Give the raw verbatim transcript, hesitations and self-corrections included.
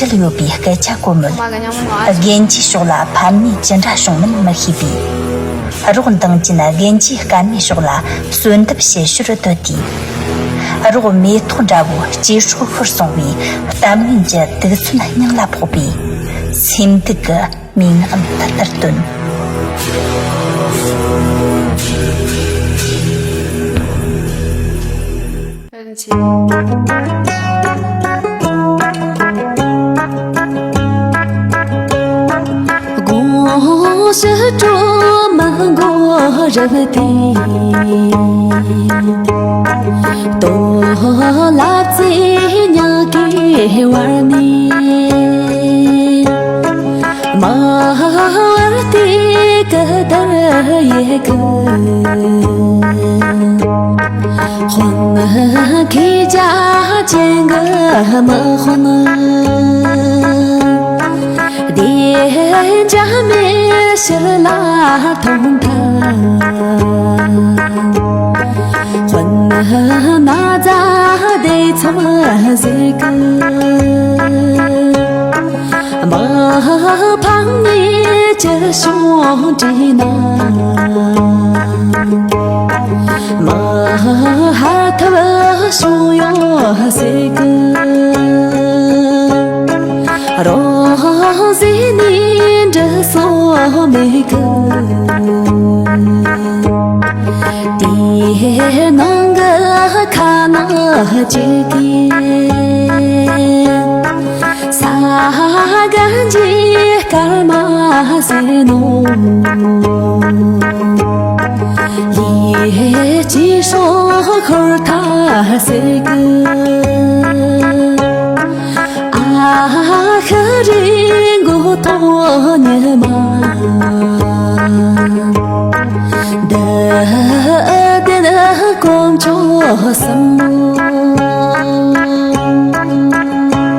འབྲེལ་ཡོད་པའི་སྐད་ཆ་གོ་མོད། རྒན་གྱིས་ཕྱོགས་ལ་ཕན་ནུས་ཅི་འདྲ་བྱུང་མིན་མི་ཤེས་པས། རོགས་འདང་ཅན་རྒན་གྱིས་སྐར་མའི་ཕྱོགས་ལ་གསོལ་འདེབས་བྱེད་ཕྱིར་སྡོད་དུས། རོགས་མེ་ཏོག་འདྲ་བོའི་སྐྱེ་སྲོག་ཤོར་སོང་བའི་གཏམ་ངན་གྱི་དུག་མཚོན་སྙིང་ལ་ཕོག་པས། སེམས་སྡུག་གི་མིག་ནག་འདི་ལྟར་བཏོན། དགོངས་ཞུ་སྤྲོ་མི་མགོ་རབ་དེ། དོ་ལ་ཙི་ཉག་གི་བར་ནས། མ་བར་དེ་ཀ་དར་ཡེ་གི། དཔོན་ཁྱེད་ཅག་ཅན་གི་མི་དཔོན། བདེ་འཇགས་མེ་ཤེལ་ལ་ཐོན་ཐལ། དཔོན་ན་ཛ་དེ་ཚོ་མ་ཟེར་གི། མ་ཕང་ནི་ཅི་བྱུང་དྲིས་ན། མ་ཧ་ཐབས་བྱུང་ཡོད་ཟེར་གི། རོགས་ཟེར་ནི་འདྲི་སོ་མེད་གི། དེའི་ནང་གི་ཁ་ནག་ཅིག་གིས། ས་ག་འཇིགས་སྐར་མ་ཟེར་ནོ། ཡིད་ཀྱི་སྲོག་འཁོར་ཐལ་ཟེར་གི། ཨ་ཧ་རི་མགོ་ཐོག་ཉི་མ། འདི་དེ་ནི་དཀོན་མཆོག་གསུམ།